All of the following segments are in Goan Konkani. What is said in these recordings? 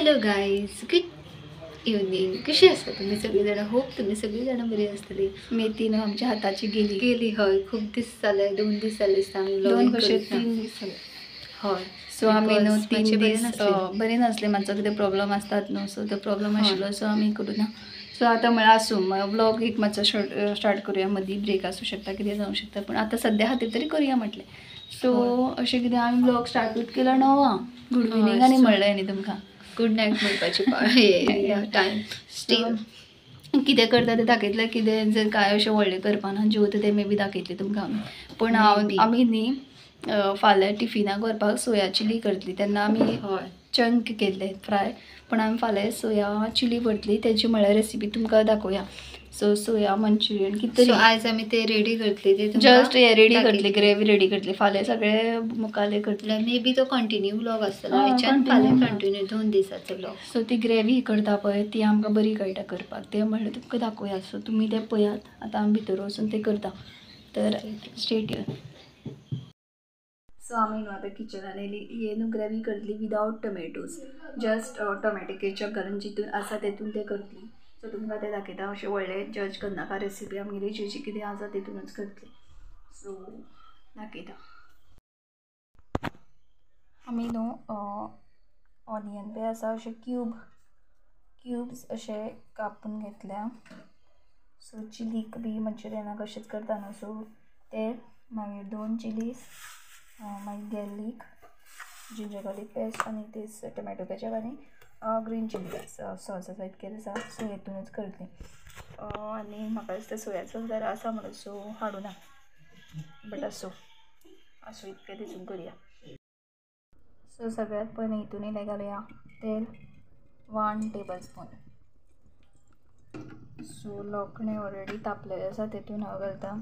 Hello guys, good evening. कशी आसा तुमी सगळीं जाणां? होप तुमी सगळीं जाणां बरी आसतली. मेथी न्हू आमच्या हाताची गेली गेली. हय, खूब दीस जाले, 2 दीस जाले दिसता आमी 2 कशे 3 दीस जाले. हय, सो आमी न्हू 3 दीस बरें नासले, मातसो कितें प्रॉब्लम आसतात न्हू, सो तो प्रॉब्लम आशिल्लो, सो आमी करूं ना. सो आतां म्हळ्यार आसूं, व्लॉग एक मातसो स्टार्ट करूया, मदीं ब्रेक आसूं शकता, कितें जावं शकता, पूण आतां सद्या खातीर तरी करूया म्हटलें. सो अशें कितें आमी व्लॉग स्टार्टूच केला 9 गुड इवनींग आनी म्हणलें न्ही तुमकां गुड नायट म्हणपाची टायम. स्टील कितें करता तें दाखयतलें, कितें जर कांय अशें व्हडलें करपाना जेवता तें मे बी दाखयतलें तुमकां आमी. पूण हांव आमी न्ही फाल्यां टिफिनाक व्हरपाक सोया चिली करतली, तेन्ना आमी चंक केल्ले फ्राय, पूण आमी फाल्यां सोया चिली व्हरतली, तेजी म्हळ्यार रेसिपी तुमकां दाखोवया. सो सोया मंचुरियन कितें तरी आयज आमी ते रेडी करतली, जस्ट हे रेडी करतली, ग्रेवी रेडी करतली, फाल्यां सगळे मुखाले करतले. मे बी तो कंटिन्यू व्लॉग आसतलो आयच्यान फाल्यां कंटिन्यू 2 दिसाचो व्लॉग. सो ती ग्रेवी करता पळय ती आमकां बरी कळटा करपाक, तें म्हणल्यार तुमकां दाखोवया. सो तुमी तें पळयात, आतां आमी भितर वचून तें करता, तर स्टे ट्यून. सो आमी न्हू आतां किचनान येयली, हे न्हू ग्रेवी करतली without tomatoes, just tomato ketchup घालून जितून आसा तेतून तें करतली. सो तुमकां तें दाखयता, अशें व्हडलें जज करनाका रेसिपी, आमगेली जी जी कितें आसा तेतूनच करतली. सो दाखयता. आमी न्हू ऑनियन पळय आसा अशें क्यूब्स अशे कापून घेतल्या. सो चिलीक बी मंचुरियनाक अशेंच करता न्हू, सो ते मागीर 2 चिलीज, मागीर गार्लीक, जिंजर गार्लीक पेस्ट आनी तेच टोमॅटो केचप आनी ग्रीन चिली सॉस आसा, इतकें आसा. सो हेतूनच करतली. आनी म्हाका दिसता सोया सॉस जरा आसा म्हणून सो हाडूना, बट आसूं आसूं इतकें तितून करुया. सो सगळ्यात पयलीं हितून इल्लें घालुया तेल, 1 टेबलस्पून. सो लोखणें ऑलरेडी तापलेलें आसा, तेतून हांव घालता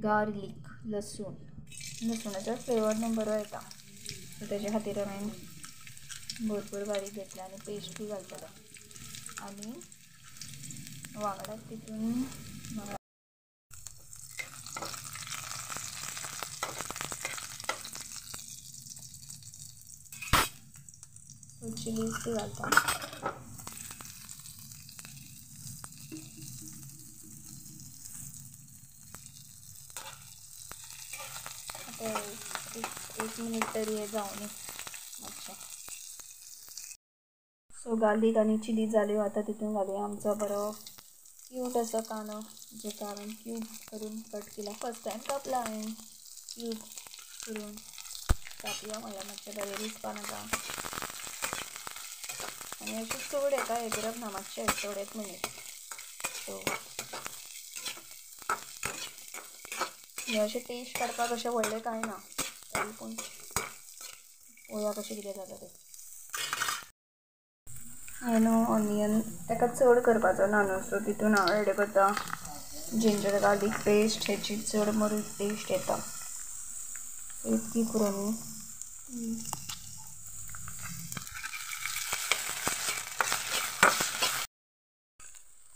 गार्लीक, लसूण. लसुणाचो फ्लेवर न्हू बरो येता, सो तेजे खातीर हांवें भरपूर बारीक घेतला आनी पेस्ट बी घालतलो. आनी वांगडाच तितून चिलीज बी घालता. आतां एक मिनीट तरी हें जावं न्ही मातशें. सो गार्लीक आनी चिली जाल्यो, आतां तितून घालुया आमचो बरो क्यूट असो कांदो, जेका हांवें क्यूब करून कट केला. फर्स्ट टायम कापला हांवें क्यूब करून, कापया म्हणल्यार मातशें बरें दिसपा नाका. आनी अशें चड हेका हें करप ना, मातशें चड 1 मिनीट. सो हें अशें टेस्ट काडपाक अशें व्हडलें कांय ना, तरी पूण पळोवया कशें कितें जाता तें. हें न्हू ऑनियन ताका चड करपाचो ना न्हू, सो तितून हांव एड करता जिंजर गार्लीक पेस्ट, हेची चड बरी टेस्ट येता, सो इतकी पुरो न्ही.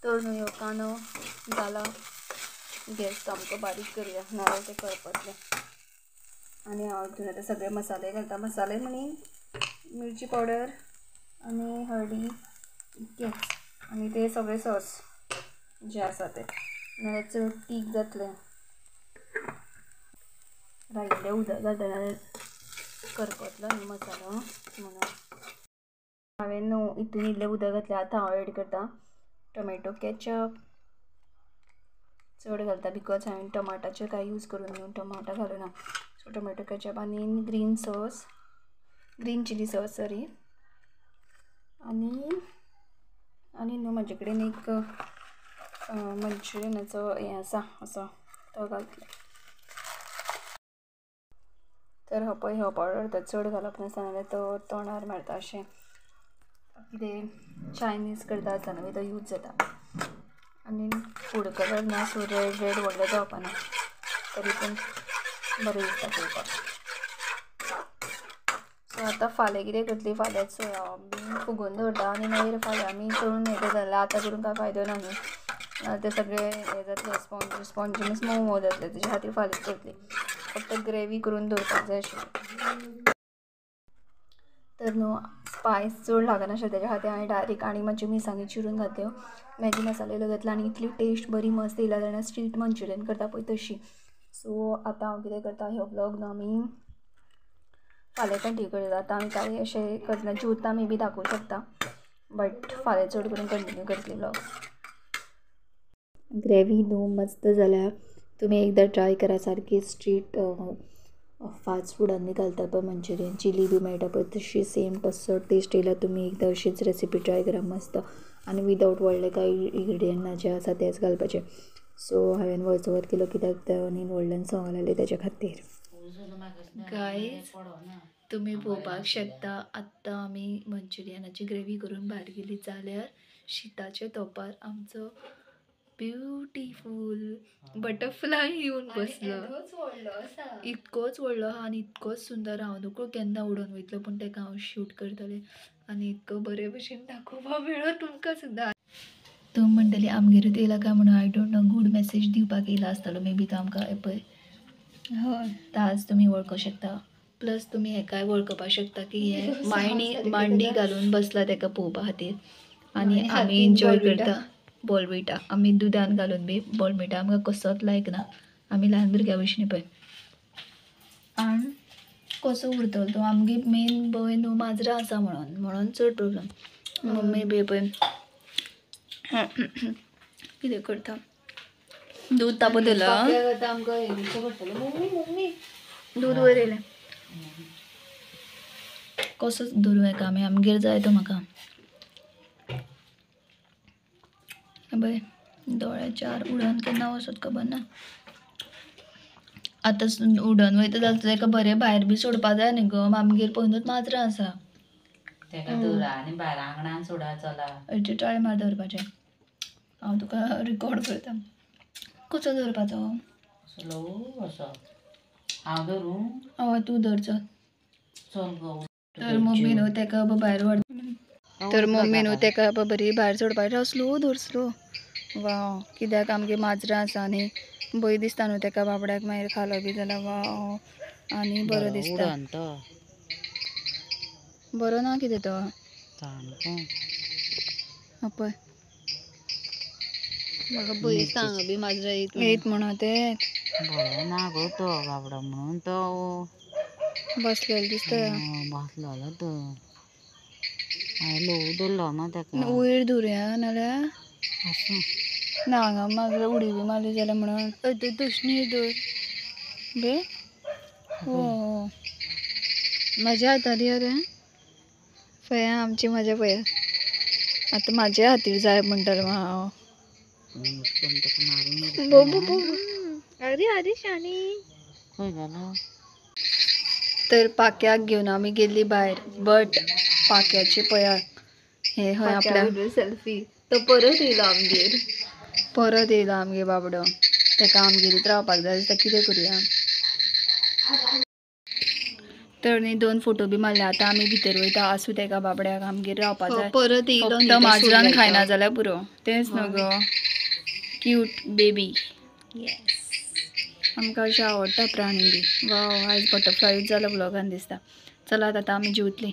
तर न्हू ह्यो कांदो जाला, गॅस सामको बारीक करुया, नाजाल्यार तें करपतलें. आनी हांव हितून आतां सगळे मसाले घालता. मसाले म्हणी मिरची पावडर आनी हळदी इतकेंच, आनी ते सगळे सॉस जे आसा ते, नाजाल्यार चड तीख जातलें. रायिल्लें उदक घालता नाजाल्यार करपतलो न्हू मसालो म्हणून. हांवें न्हू हितून इल्लें उदक घातलें. आतां हांव एड करता टोमॅटो केचप, चड घालता because हांवें टमाटाचें कांय यूज करून न्हू, टमाटां घालूना. सो टोमॅटो केचप आनी green sauce, green chilli sauce sorry. आनी आनी न्हू म्हाजे कडेन एक मंचुरियनाचो हें आसा असो, तो घालतलें. तर हो पळय हो पावडर तो चड घालप नासता, नाजाल्यार तो तोंडार मारता अशें कितें चायनीज करता आसतना बी तो यूज जाता. आनी फूड कलर ना, सो रेड रेड व्हडलो जावपाना, तरी पूण बरें दिसता पळोवपाक. सो आतां फाल्यां कितें करतली, फाल्यां सोयाबीन फुगोवन दवरता आनी मागीर फाल्यां आमी तळून हें करता, जाल्यार आतां करून कांय फायदो ना न्हू, ते सगळे हें जातलें, स्पोंजी स्पोंजी मिन्स मोव मोव जातलें, तेजे खातीर फाल्यांच करतली, फक्त ग्रेवी करून दवरपाक जाय आशिल्ली. तर न्हू स्पायस चड लागनाशिल्लें तेज्या खातीर हांवें डायरेक्ट आनी मातशे मिरसांगी चिरून घातल्यो, मॅगी मसालो इल्लो घातलो आनी इतली टेस्ट बरी मस्त येयला जाणा, स्ट्रीट मंचुरियन करता पळय तशी. सो आतां हांव कितें करता, हो व्लॉग न्हू आमी फाल्यां कंटिन्यू करता. आतां आमी कांय अशें करना, जेवता मे बी दाखोवंक शकता, बट फाल्यां चड करून कंटिन्यू करतली व्लॉग. ग्रेवी न्हू मस्त जाल्या, तुमी एकदां ट्राय करा. सारकी स्ट्रीट फास्ट फुडांनी घालता पळय मंचुरियन, चिली बी मेळटा पळय तशी सेम तसो टेस्ट येयला. तुमी एकदां अशीच रेसिपी ट्राय करा मस्त, आनी विदावट व्हडले कांय इन्ग्रिडियंट ना, जे आसा तेच घालपाचे. सो हांवें वॉयस ओवर केलो कित्याक ते आनी व्हडल्यान सोंग लायलें तेज्या खातीर. गायज तुमी पळोवपाक शकता आत्तां आमी मंचुरियनाची ग्रेवी करून भायर गेली जाल्यार शिताच्या तोपार आमचो ब्युटिफूल बटरफ्लाय येवन बसलो. इतकोच व्हडलो आहा आनी इतकोच सुंदर. हांव नको केन्ना उडोवन वयतलो, पूण तेका हांव शूट करतलें आनी इतको बरे भशेन दाखोवपाक मेळो तुमकां सुद्दां. तुमी म्हणटली आमगेरूच येयला काय म्हणून, I don't know, good message दिवपाक येयला आसतलो मे बी तो आमकां. पळय हय ताज तुमी वळखूंक शकता, प्लस तुमी हेकाय वळखपाक शकता की हे मांडी मांडी घालून बसला तेका पळोवपा खातीर. आनी आमी एन्जॉय करता बॉर्नविटा, आमी दुदान घालून बी बॉर्नविटा आमकां कसोच लायक ना, आमी ल्हान भुरग्यां भशेन पळय. आनी कसो उरतलो तो आमगे मेन भंय न्हू माजरां आसा म्हणून, म्हणून चड प्रोब्लम. मम्मी बी पळय कितें करता, दूद तापोवन दवरलां, दूद वयर येयलें. कसो धरूं हेका आमी, आमगेर जाय तो म्हाका. पळय दोळे चार उडोन केन्ना वचत खबर ना. आतां उडोन वयता जाल्यार तेका बरें भायर बी सोडपा जाय न्ही गो, आमगेर पयनूच माजरां आसा. हेची टाळी मार दवरपाचें, हांव तुका रिकॉर्ड करता. कसो दवरपाचो? हय तूं धर चल. तर मम्मी न्हू तेका भायर व्हर, तर मम्मी न्हू तेका बरी भायर सोडपाक. स्लो धर स्लो. वाव कित्याक आमगे माजरां आसा न्ही, भंय दिसता न्हू तेका बाबड्याक, मागीर खालो बी जाल्यार वाव आनी बरो दिसता. बरो ना कितें तो पळय म्हाका भंय दिसता हांगा बी माजरां येत म्हणून ते बरो ना गो तो बाबडो, म्हणून तो बसलेलो दिसता, बसलेलो तो ल्हवू धरलो ना तेका. वयर धरुया नाल्यार ना हांगा माजरां उडी बी मारली जाल्यार म्हणून तशें धर बे. हो म्हज्या हातार यो रे, पळया आमची मजा पळया. आतां म्हाज्या हातीर जाय म्हणटलें हांव. बोबू बोबू अरे अरे शाणी खंय गेलो. तर पाक्याक घेवन आमी गेल्ली भायर, बट पाक्याची पळया हे हय आपल्या सेल्फी. तो परत येयलो आमगेर, परत येयलो आमगेर बाबडो. तेका आमगेरूच रावपाक जाय दिसता, कितें करुया. तर न्ही दोन फोटो बी मारले. आतां आमी भितर वयता, आसूं तेका बाबड्याक आमगेर रावपाक जाय. परत येयलो फक्त माजरान खायना जाल्यार पुरो, तेंच न्हू गो. Cute baby. आमकां अशें आवडटा प्राणी बी. वाव आयज बटरफ्लायूच जाला व्लॉगान दिसता. चलात आतां आमी जेवतलीं.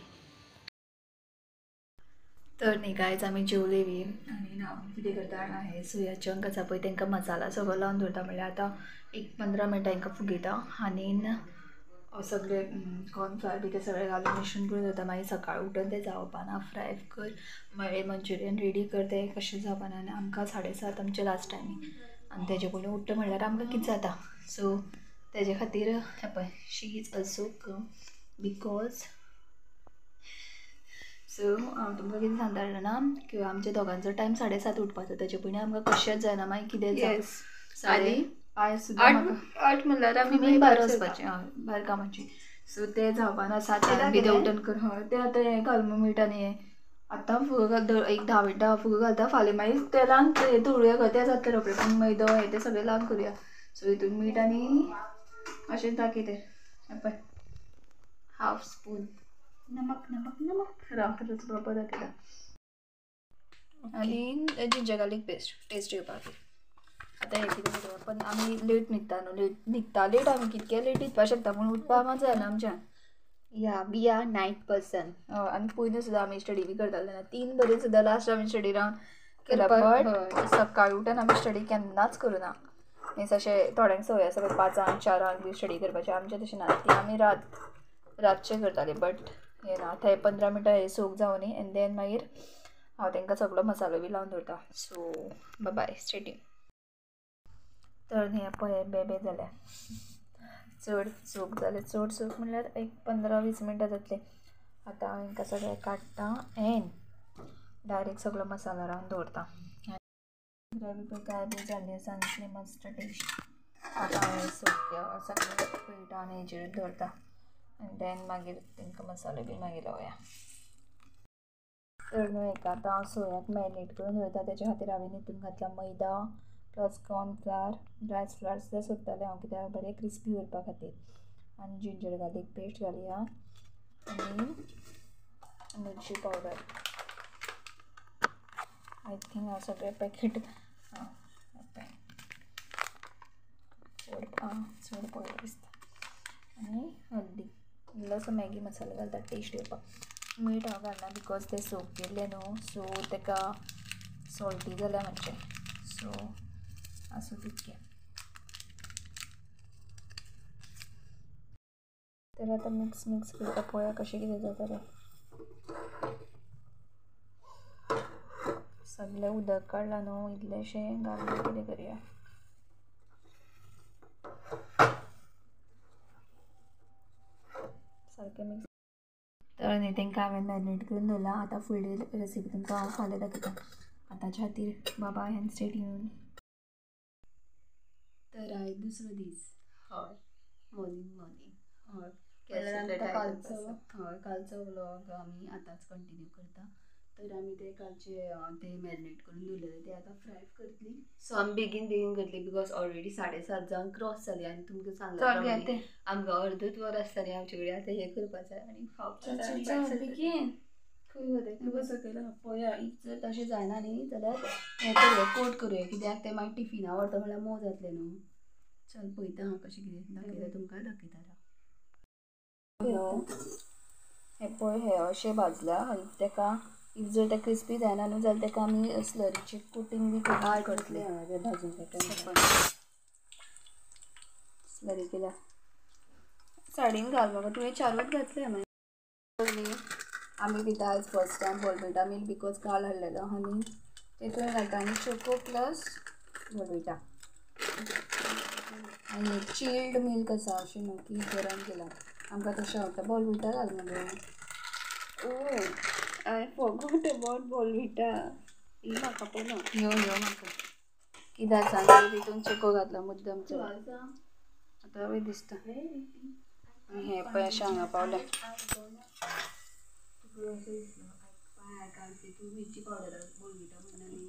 तर न्ही गायज आमी जेवले बी आनी हांव कितें करता जाणा, हे सोया चंक आसा पळय तांकां मसाला सगळो लावन दवरता. म्हणल्यार आतां एक 15 मिनटां तांकां फुगयता आनी सगळे कॉर्नफ्लावर बी ते सगळे घालून मिश्रण करून दवरता. मागीर सकाळ उठून ते जावपाना फ्राय कर, मागीर मंचुरियन रेडी कर, ते कशें जावपाना. आनी आमकां 7:30 आमचें लास्ट टायमींग, आनी तेजे पयलीं उठ्ठा म्हणल्यार आमकां कितें जाता. सो तेजे खातीर हें पळय she is also come because. So हांव तुमकां कितें सांगता जाणा, की आमच्या दोगांचो टायम 7:30 उठपाचो, तेजे पयलीं आमकां कशेंच जायना. मागीर कितें जावं, आयज सुद्दां 8 म्हणल्यार आमी भायर वचपाचें, भायर कामाचें. सो तें जावपाना 7 कितें उठून कर. हय तें आतां हें घाल मीठ आनी हें आतां फुगो घाल, एक 10 मिनटां फुगो घालता. फाल्यां मागीर तेलान हें तळुया गो, तें जातलें रोखडें, पूण मैदो हें तें सगळें लावन करुया. सो हितून मीठ आनी अशेंच दाखयतें हें पळय हाफ स्पून नमक नमक नमक राव प्रॉपर दाखयता. आनी जिंजर गार्लीक पेस्ट टेस्ट येवपाक. आतां हें कितें करुया, पण आमी लेट न्हिदता न्हू, लेट न्हिदता, लेट आमी कितके लेट न्हिदपाक शकता, पूण उठपाक मात जायना आमच्यान. Yeah, we are night person. आनी पयलीं सुद्दां आमी स्टडी बी करताले तेन्ना 3 पर्यंत सुद्दां लास्ट आमी स्टडी रावन केला. बट सकाळी उठून आमी स्टडी केन्नाच करुना. मिन्स अशें थोड्यांक संवय आसा पळय 5 4 बी स्टडी करपाची, आमचें तशें ना. ती आमी रातचें करताली. बट हें ना, आतां हे 15 मिनटां हे सोक जावं न्ही एन्ड then मागीर हांव तांकां सगळो मसालो बी लावन दवरता. सो बाय, स्टे ट्यून. तर हें पळय बेबे जाल्या चड सोक जालें. चड सोक म्हणल्यार एक 15-20 मिनटां जातलीं. आतां हांव हेंकां सगळें काडटा एन्ड डायरेक्ट सगळो मसालो लावन दवरता. ग्रेवी पळय काय बी जाल्ली आसा आनी इतली मस्त टेस्ट. आतां हांव सोक सगळें पळयता आनी हेजेरूच दवरता एन्ड then मागीर तांकां मसालो बी मागीर लावया. तर न्हू हेका आतां हांव सोयाक मॅरिनेट करून दवरता. तेच्या खातीर हांवें हितून घातला मैदा प्लस कॉर्नफ्लावर, रायस फ्लावर सुद्दां सोदतालें हांव कित्याक बरें क्रिस्पी उरपा खातीर. आनी जिंजर गार्लीक पेस्ट घालया आनी मिरची पावडर. I think हांव सगळें पॅकेट चड पडलो दिसता. आनी हळदी, इल्लोसो मॅगी मसालो घालता टेस्ट येवपाक. मीठ हांव घालना because तें सोक केल्लें न्हू, सो तेका सॉल्टी जाल्या मातशें. सो आसूं तितकें. तर आतां मिक्स मिक्स करता पळोवया कशें कितें जाता तें. सगळें उदक काडलां न्हू, इल्लेंशें घालून कितें करया. सारकें मिक्स. तर न्ही तांकां हांवें मॅरिनेट करून दवरलां. आतां फुडली रेसिपी तुमकां हांव फाल्यां दाखयता. आतांच्या खातीर बाय आनी स्टे ट्यून. तर आयज दुसरो दीस. हय, मॉर्निंग मॉर्निंग. हय, कालचो हय कालचो व्लॉग आमी आतांच कंटिन्यू करता. तर आमी ते कालचे ते मॅरिनेट करून दवरलेले ते आतां फ्राय करतली. सो आमी बेगीन बेगीन करतली because already 7:30 जावन क्रॉस जाली आनी तुमकां सांगलां आमकां अर्दूच वर आसतालें आमचे कडेन. आतां हें करपाचें आनी खावपाचें बेगीन. खंय वता सकयल पळया. If जर तशें जायना न्ही जाल्यार हें करुया, कोट करुया, कित्याक तें मागीर टिफिना व्हरता म्हणल्यार मोव जातलें न्हू. चल पळयता हांव कशें कितें दाखयता तुमकां, दाखयता राव. हें पळय हें अशें भाजलां आनी तेका if जर तें क्रिस्पी जायना न्हू जाल्यार तेका आमी स्लरीची कोटींग बी करतले. भाजून तेका स्लरी केल्या सायडीन घाल म्हाका. तुवें 4ूच घातले मागीर. आमी पिता आयज first time Bournvita milk because काल हाडलेलो आनी तेतून घालता आमी चोको प्लस बॉर्नविटा. आनी चिल्ड मिल्क आसा, अशें न्हू की गरम केला. आमकां तशें आवडटा. बॉर्नविटा घाल मगो. ओ I forgot about Bournvita. ही म्हाका पळोवना. यो यो म्हाका कित्याक सांग, तितून चोको घातला मुद्दम चड. आतां वय दिसता. आनी हें पळय अशें हांगा पावलें.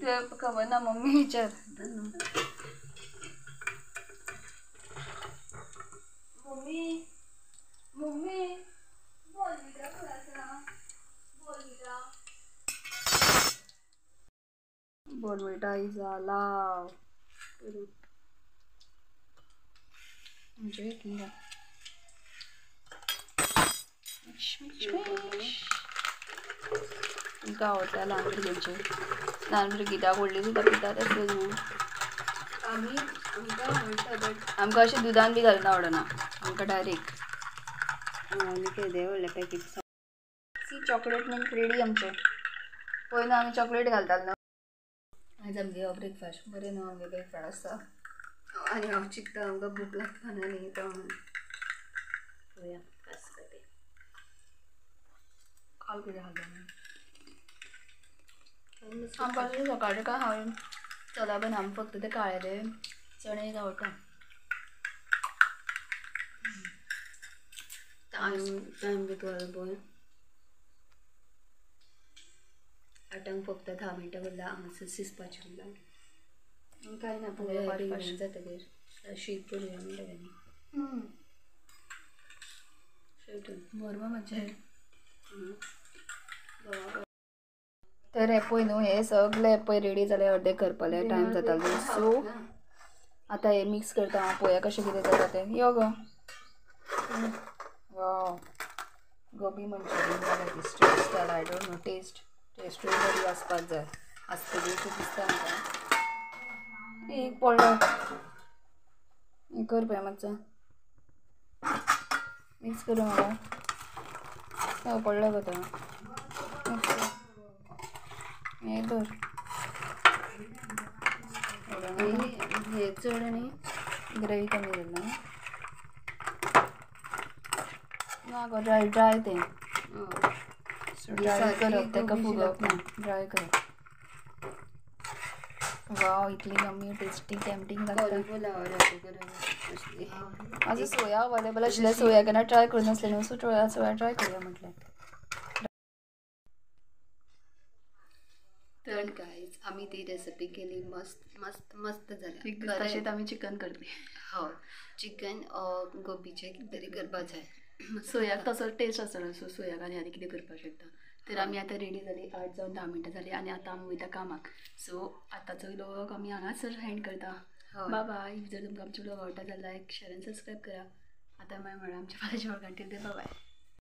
ते खबर ना मम्मी विचार. मम्मी मम्मी बॉर्नविटा खंय आसा? Bournvita Bournvita is allow. म्हणजे हितून घाल. Mix mix. तुमकां आवडटा ल्हान भुरग्यांचे, ल्हान भुरगीं कित्याक व्हडलीं सुद्दां पितात आसतलीं न्हू. आमी आमकां आवडटा बट आमकां अशें दुदान बी घालून आवडना, आमकां डायरेक्ट. आनी केदें व्हडलें packet. See chocolate milk ready आमचें. पयलीं आमी चॉकलेट घालताले न्हू. आयज आमगे हो ब्रेकफास्ट बरें न्हू, आमगे ब्रेकफास्ट आसता. आनी हांव चिंतता आमकां भूक लागता न्ही तो पळोवया कसं तें. काल कितें खाल्लें आमकां सकाळचें काय हांवें चला पण आमी फक्त ते काळेले चणे एक आवडटा. टायम टायम कितलो जालो पळय. 8 फक्त 10 मिनटां उरला हांगासर शिजपाचें उरला. कांय ना पळोवया बेगीन जातकीर शीत करुया म्हणटा. बरोबर मज्जा. तर हें पळय न्हू, हें सगळें पळय रेडी जालें, अर्दें करपालें टायम जातालो. सो आतां हें मिक्स करता हांव, पळोवया कशें कितें जाता तें. यो गो. वाव, गोबी मंचुरियन जाल्यार ती street style. I don't know, taste टेस्टूय बरी आसपाक जाय, आसतली अशें दिसता म्हाका. एक पडलो हें कर पळय मातसो मिक्स करूं म्हाका. हय पडलो गो तो, हें धर हे चड आनी ग्रेवी कमी जाली ना गो, ड्राय ड्राय तें. सो ड्राय करप ताका, फुगप ना, ड्राय करप. वाव, इतली यम्मी टेस्टी टेम्पटींग लागता. आजून सोया अवेलेबल आशिल्लें, सोया केन्ना ट्राय करूं नासलें न्हू, सो सोया ट्राय करुया म्हटलें. तर गायज आमी ती रेसिपी केली, मस्त मस्त मस्त जाली. तशेंच आमी चिकन करतली. हय, चिकन गोबीचें कितें तरी करपाक जाय. सोयाक तसो टेस्ट आसना, सो सोयाक आनी आनी कितें करपाक शकता. तर आमी आतां रेडी जाली, 8 जावन 10 मिनटां जालीं आनी आतां आमी वयता कामाक. सो आतांचो व्लॉग आमी हांगासर एंड करता. बाय बाय. जर तुमकां आमचो व्लॉग आवडटा जाल्यार लायक, शेअर आनी सबस्क्रायब करा. आतां मागीर म्हळ्यार आमच्या फाल्यां व्लॉगान. Till then bye.